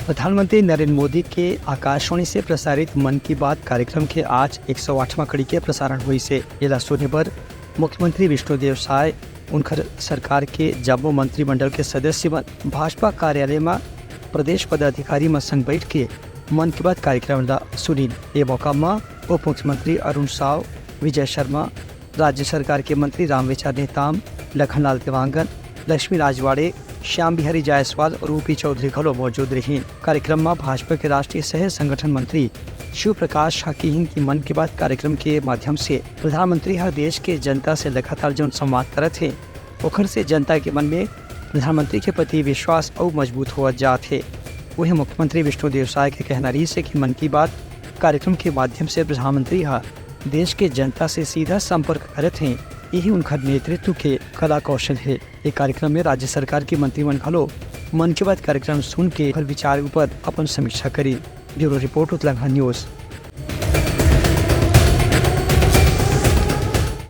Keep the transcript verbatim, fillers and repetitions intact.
प्रधानमंत्री नरेंद्र मोदी के आकाशवाणी से प्रसारित मन की बात कार्यक्रम के आज एक सौ आठवां कड़ी के प्रसारण होइस हे। एला सुने बर मुख्यमंत्री विष्णुदेव साय, उनकर सरकार के जम्मो मंत्रिमंडल के सदस्य मन भाजपा कार्यालय म प्रदेश पदाधिकारी मन संग बैठ के मन की बात कार्यक्रम ला सुनिन। ए मौका म उप मुख्यमंत्री अरुण साव, विजय शर्मा, राज्य सरकार के मंत्री रामविचार नेताम, लखनलाल देवांगन, लक्ष्मी राजवाड़े, श्याम बिहारी जायसवाल, रूपी चौधरी घलो मौजूद रहिन। कार्यक्रम म भाजपा के राष्ट्रीय सह संगठन मंत्री शिव प्रकाश ह किहिन कि मन की बात कार्यक्रम के माध्यम से प्रधानमंत्री ह देश के जनता से लगातार जौन संवाद करत हे, ओखर से जनता के मन में प्रधानमंत्री के प्रति विश्वास अउ मजबूत होवत जात हे। उहें, मुख्यमंत्री विष्णुदेव साय के कहना रहिस हे कि मन की बात कार्यक्रम के माध्यम से प्रधानमंत्री ह देश के जनता से सीधा संपर्क करत हे। यही उनकर नेतृत्व के कला कौशल हे। ए कार्यक्रम में राज्य सरकार के मंत्री मन घलो मन की बात कार्यक्रम सुन के ओखर विचार ऊपर अपन समीक्षा करी। ब्यूरो रिपोर्ट, उतलंघा न्यूज।